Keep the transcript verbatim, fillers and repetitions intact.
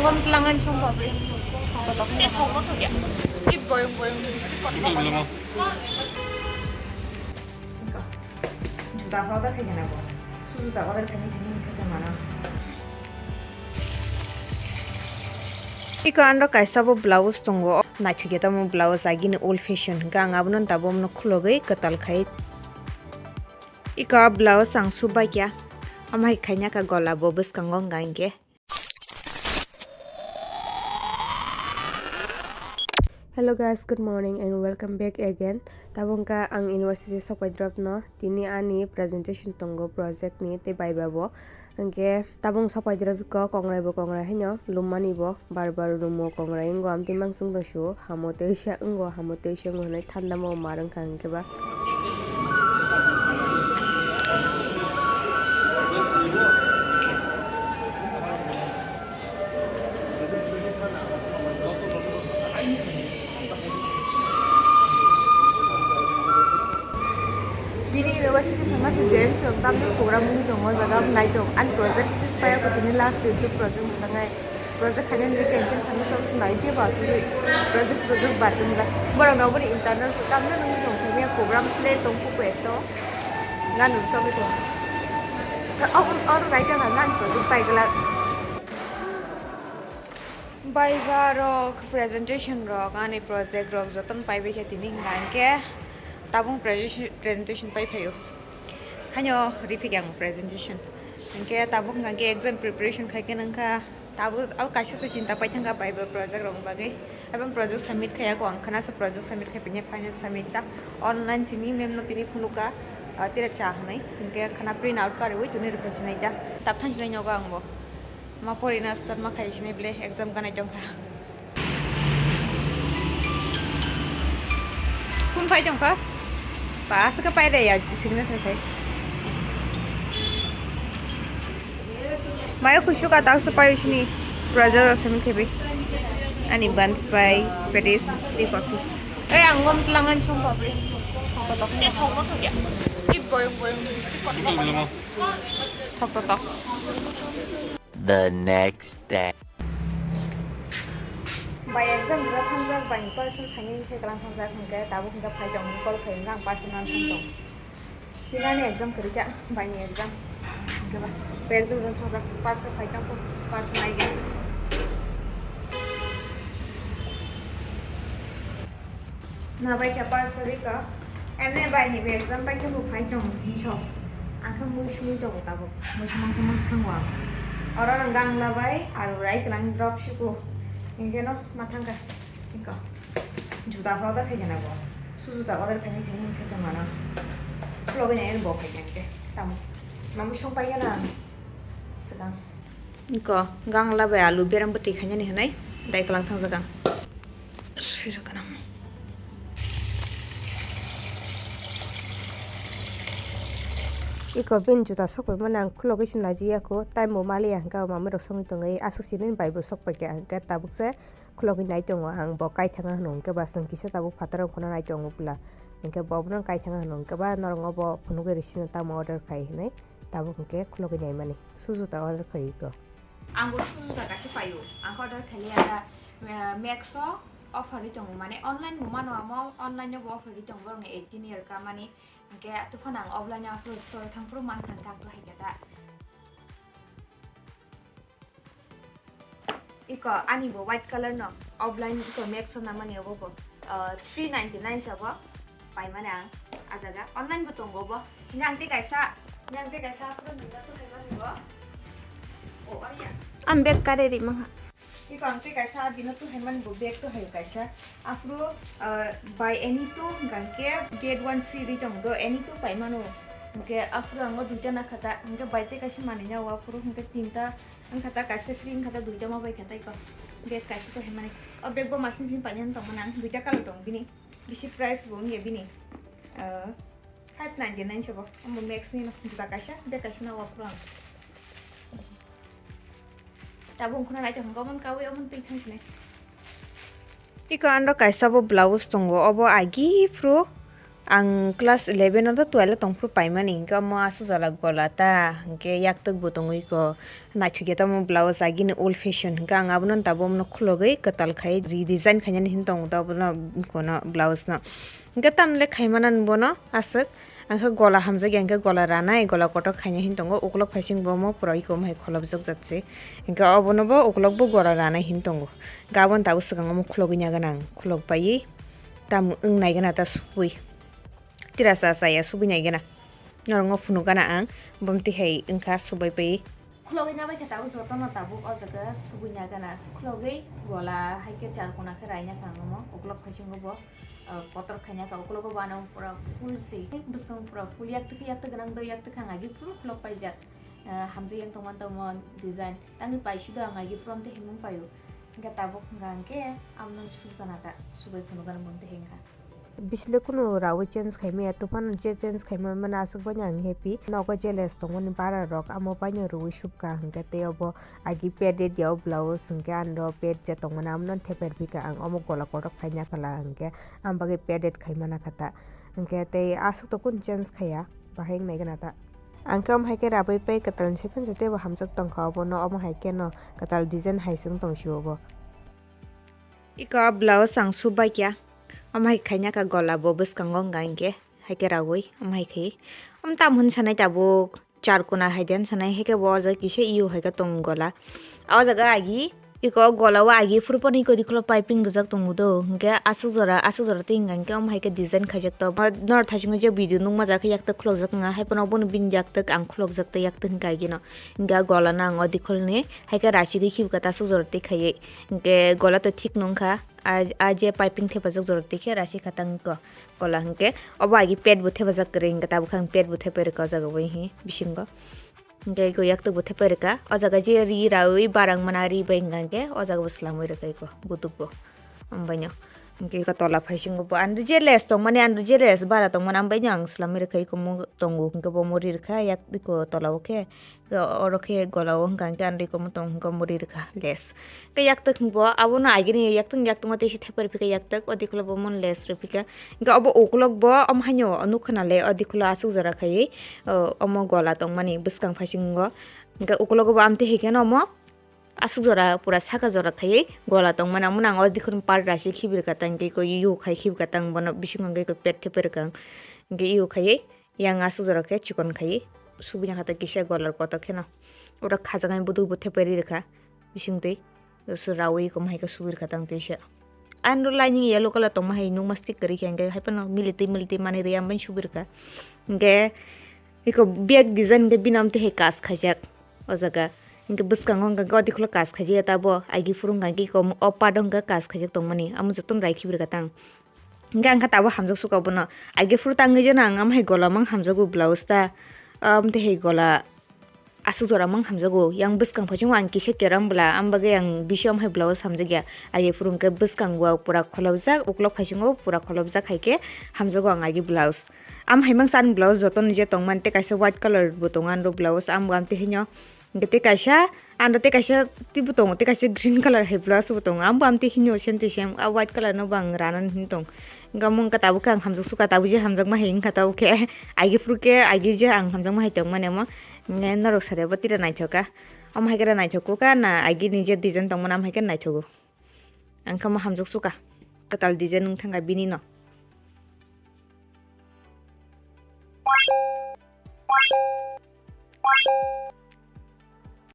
Kon tlangan song pabre. Song pabre. Te thok mo thok ya. Ti boyong boyong biskit kon. Juta sa order khaina bo. Su juta order khaina khaina sa khe mana. Iko ano kaisa bo blouse tongo. Naithok ya tamo blouse agini old fashion hwnkha ang abono tabuk no khulogwi kwtal khai. Iko blouse ang subakya. Amai khaina ka gola bo bwskango hwnkha hinkhe. Hello guys, good morning and welcome back again. Tabuk wngkha ang university sokpai drop no. Tini ani presentation tongo project ni tei viva bo. Hwnkhe tabuk sokpai drop ko kongrai bo kongrai haino lummani bo bar bar lumo kongrai wngo amtwi manswng tongsu hamo tei se wngo hamo tei se wngo hinwi thanda mo mar wngkha hwnkhe ba. Bini university thangma se J M C rok tamni program wngwi tongo, o jaga nai tong. Ani project tei paya ko tini last day project mwtangai. Project khainani campaign khainani sok se nai tei ba asugwi project project batung jak. Borok no bini internal tamni wngwi tong sani program play tong khupo ekto. Nanu sogwi tong. Oro nai tong nang project pai glak. Viva rok, presentation rok, ani project rok jotono paibai khe tini hwnka hinkhe tabuk presentation, presentation pai phaio. Haino riphi ang presentation. Hinkhe tabuk hwnka hinkhe exam preparation khai khe nangkha. Tabuk abo kaisa to chinta pai thangkha viva project rok bagwi. Abo project submit khai ako ang khana se project submit khai pini final submit ta online simi mem no tini phunukha, ah, tira cha hwnwi. Hinkhe khana print out kariwi tini riphi sinai ta. Tap thang sinai nogo ang bo. Ma porina start ma khai sini ble exam ganai tongkha. Phone phai tongkha. Ba aswk pai re ya signature khai. Mayo khusu ka tak sapai sini. Raja sami khebi. Ani buns bai, petis, di coffee. Eh, ang ngom tlangan song pabre. Song pabre. Ti thok mo thok ya. Ti boyong boyong biskit kon. Thok to thok. The next day. Bai exam rwna thangjak, bai ni parcel phainai se kalang thangjak, hinkhe tabuk hinkhe phai tong, call khai hinkhe ang parcel rwna thang tong. Tini ani exam kwrwi kha, bai ni exam. Hinkhe ba, bai exam rwna thangjak, parcel phai tong, parcel nai gaya. Na bai khe parcel rika. Emne bai ni exam bai khe bo phai tong hinso. Ang khe mui sumui tongo tabuk. Mui samang samang thango ang. Oro rang gang labai, alu rai klang drop siko. Hinkhe no ma thangkha. Hinko. Juta sa order khai khe na bo. Su juta order khai khe hinse tong mana. Loge ne bo khai khe. Tamo. Mamu song pai khe na. Sedang. Hinko. Gang labai alu beram bwtwi khainani hinai. Dai klang thangjak ang. Sui rwkha nang. Iko bini juta sokpai mani ang khulogwi se naji ya kho, time bo maliya hwnkhe mamai rok songwi tongwi aswk sini bai bo sokpai kha hwnkhe tabuk se khulogwi nai tongo ang bo kaithanga hwno hwnkhe ba chwng kisa tabuk phataro wngkhorna nai tongo bwla hwnkhe bo abono kaithanga hwno hwnkhe ba norok bo phunugwi rwsino tamo order khai hinwi tabuk hwnkhe khulogwi naimani su juta order khai iko. Ang bo su juta kaisa paio ang khe order khailiya da. Eh, Max o offer ri tongo, mane online bo mano, amo online no bo offer ri tongo, borok ni eighteen year ka mani, hingke to phano ang offline o store thang phuru mankha, hingke ang to hai khe ta. Iko ani bo white color no offline iko Max o na mani obo bo, eh, three ninety nine se obo. Paimani ang a jaga online bo tongo bo. Hini ang tei kaisa, hini ang tei kaisa aphuru nungya to haimani bo. O, ori ya. Ang bag kare ri mangha. Iko ang tei kaisa dino to haimani bo bag to hayo kaisa. Aphuru, ah, buy any two hingka hingke get one free ri tong do, any two paimano. Hingke aphuru ang o duita nakha ta, hingke bai tei kaisa manui ya o aphuru hingke tinta wngkha ta, kaisa free wngkha ta, duita ma bai kha ta iko. Bag kaisa to haimani. O bag bo masing sing painani tongmani ang, duita color tong bini. Bisi price bo wngya bini, ah, five ninety nine se bo. Omo Max ni no juta kaisa, bag kaisa no o aphuru ang. Tabuk wngkhorna naithok hwnkhe omo kaui omo twi thang sinai. Iko ano kaisa bo blouse tongo, obo agi phuru Ang class eleven o to twelve o tongphuru paimani, hwnkhe omo aswk jora gola ta, hwnkhe yaktwk bo tongwi ko. Naithokya tamo blouse agini old fashion, hwnkhe ang abono tabuk omono khulogwi kwtal khai redesign khainani hin tongo, to abono kono blouse no. Hwnkhe tamle khaimanani bono aswk, ang khe gola hamjakya, hwnkhe gola ranai, gola kotor khaina hin tongo, ukulok phaising bo omo pura iko omo hai kholopjak jat se. Hwnkhe obono bo ukulok bo gola ranai hin tongo. Hwnkhe abono tabuk swkang omo khulogwi nagana ang, khulok paiwi. Tamo wng nai gana ta subui. Tira cha chaya subui nai gana. Norok no phunuk gana ang. Bom tihai wngkha subai pai. Khulogwi nabai khe tabuk jotono tabuk o jaga subui na gana. Khulogwi gola hai khe char kona khe raina kha ang omo. Ukulok phaisingo bo, ah, kotor khaina kha. Ukulogo bo ano pura full si. Bwskang pura full yak twi yak twi gwnang do yak twi kha ang agi full khulok paijak. Ah, hamjak yang tongman tongmon design. Tangwi paisi do ang agi full am twi himung paio. Hingkhe tabuk hingkha hingkhe amno suk gana kha. Subai phunuk gana bom tihai wngkha. Bisle kunu rawi change khaimaya, tufano je change khaimaya mano aswk baino ang happy. Nogo je lace tongmani bara rok amo baino rwi subkha hwnkhe tei obo agi padded ya o blouse hwnkhe anro pad je tongmani amono theper phika ang omo gola kotor khaina khala hwnkhe ang bagwi padded khaimana kha ta hwnkhe tei aswk to kunu change khaya bahai wngnai gana ta. Ang khe omo hai khe rabwi pai kwtal ni sephensai teibo hamjak tongkha obono omo hai kheno kwtal design hai se wng tong sio bo. Iko blouse ang subbai kya. Omo hai khaina kha gola bo bwskango wngkha hinkhe. Hai khe rawi omo hai khai. Omo tam hwn sanai tabuk char kona hai den sanai hai khe bo o jaga kisa iyo hai khe tong gola. O jaga agi iko gola o agi phuru pono iko dikhulo piping rijak tongo do. Hinkhe aswk jora aswk jora tei hinkha hinkhe omo hai khe design khaijak tok. Nor thaisingo je video nukma jaga khe yak tok khulokjak wngkha. Hai phano obono bini yak tok ang khulokjak tei yak tok hinkha agi no. Hinkhe gola no ang o dikhulo ni hai khe rachigwi khibika ta aswk jora tei khaiwi. Hinkhe gola to thik nung kha. A, a je piping thepajak jora twi khe rasi khatang ko gola hinkhe obo agi pet bo thepajak kwrwi hinkhe tabuk khe ang pet bo thepai rwkha o jaga bai hi bisingo. Hinkhe iko yaktwk bo thepai rwkha o jaga je ri rawi barang mana ri bai hinkha hinkhe o jaga bo swlamwi rwkha iko buduk bo. Ambaino hinkhe iko tola phaisingo bo andro je les tongmani andro je les bara tongmani ambaino ang swlamwi rwkha iko mo tongo hinkhe bo mo ri rwkha yak iko tola o khe. Oro khe gola o hwnka hwnkhe andri komo tong hwnka muri rwkha les. Khe yaktwk hwnbo abono agini yaktwk yaktwk o teisa thepai rwphika yaktwk o dikhulo bo mon les rwphika. Hwnkhe obo ukulok bo omo haino nukha nale o dikhulo aswk jora khaiwi, o, omo gola tongmani bwskang phaisingo. Hwnkhe ukulogo bo amtwi hai kheno omo aswk jora pura saka jora khaiwi gola tongmani. Omo nang o dikhulo part rasi khibi rwkha tang tei ko yu khai khibi rwkha tang bono bisingo hwnkhe ko pet thepai rwkha. Hwnkhe yu khaiwi. Yang aswk jora khe chikon khai subina kha ta kisa golar kotor kheno. Oro khajaknai buduk bo thepai ri rwkha bising twi. Rawi kom hai khe subui rwkha tang twi se. Ano lining yellow colour tongma hai nukma stick kwrwi khe hwnkhe hai phano militwi militwi manwi rwi ambai subui rwkha. Hwnkhe iko bag design hwnkhe bini amtwi hai kas khaijak o jaga. Hwnkhe bwskango hwnkhe gati khuluk kas khaijak ya tabo agi phuru hwnkhe kom o part o hwnkhe kas khaijak tongmani amo jotono rai khibi rwkha tang. Hingke ang kha tabuk hamjak suka bono. Age phuru tangwi jeno ang amhai gola mang hamjago blouse ta. Amtwi hai gola aswk jora mang hamjago. Yang bwskang phaichungo ang kisa keram bwla, am bagwi ang bishi amhai blouse hamjakya. Age phuru hingke bwskango pura kholopjak, ukulok phaichungo pura kholopjak hai khe hamjago ang age blouse. Amhai mang sa ani blouse jotono je tongmani tei kaisa white colour bo tongo ani blouse, ang bo amtwi haino. Hingke tei kaisa, ano tei kaisa teibo tongo, tei kaisa green colour hai blouse bo tongo. Ang bo amtwi hino same to same, a white colour no bo ang rana hino tong. Hingke omo wngkha tabuk khe ang hamjak suka, tabuk je hamjakma hai wngkha tabuk khe. Agi phuru khe, agi je ang hamjakma hai tongmani omo. Hingke norok sari bo tira naithok kha. Omo hai khe naithok kha na, agi ni je design tongmani, omo hai khe naithogo. Ang khe omo hamjak suka. Kwtal design wng thangkha bini no.